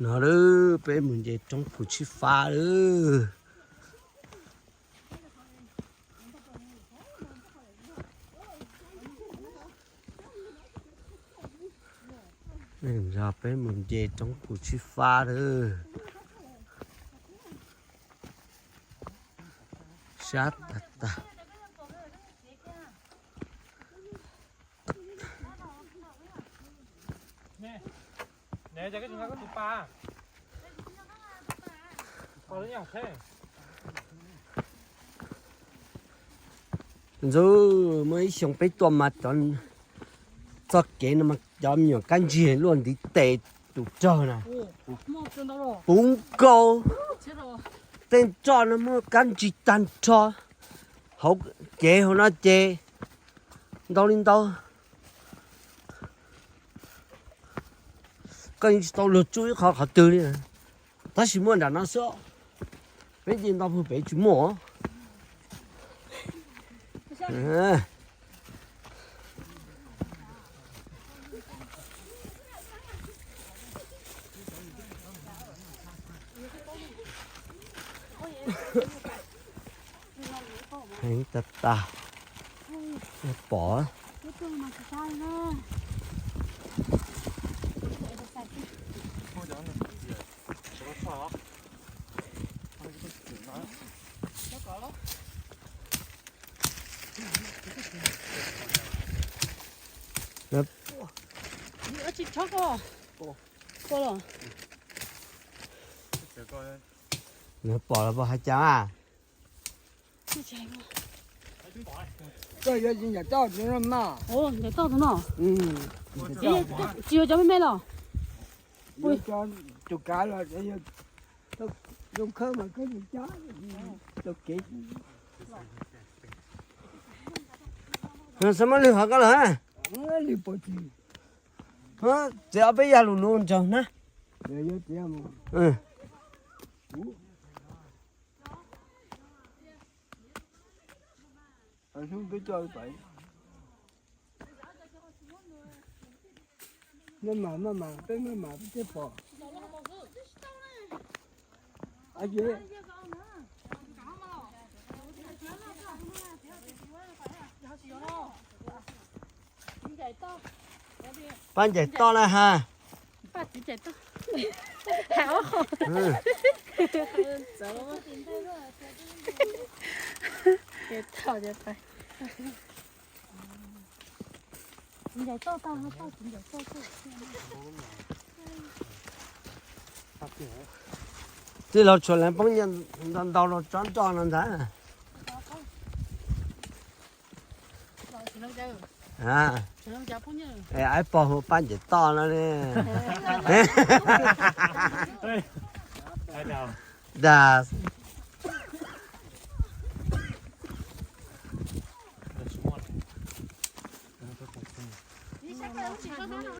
No lawm, peb mus nce roob Phu Tshib Fab lawm. Peb mus nce roob Phu Tshib Fab lawm. Sab tag tag. Ntxub, muaj ib xyoo peb tuaj mas cov, txoj kev no mas cov me nyuam kab ntsig luaj ntiv tes tus rawg na. Puv nkaus. Tej nroj no muaj kab ntsig tag nrho. Hauv kev hauv no ces ntau li ntau. Koj yeej tsis tau luag tsuj ib qho qhov twg li. Tab sis muaj nram no xwb. Peb nce nto pug pem tsis muaj. Heev tag tag. Pom. Nws pom los puas hais cas a? Koj yuav tsis ncaim toj tus no mas. Tsis yuav cov me me los? Tus kav los zoo khawb mas koj cab tau kev. Xav muab lwg hov koj los. Txiav ob peb yam lus lus nraug na. Maj mam, maj mam, peb maj mam peb thiaj pom. Pab ncaim toj na ha. Tij laug Tshuas Leev poob nyiaj ntau ntau rau tsob nroj no ntag. Es aib pog hu pab ncaim toj no ne. Dag.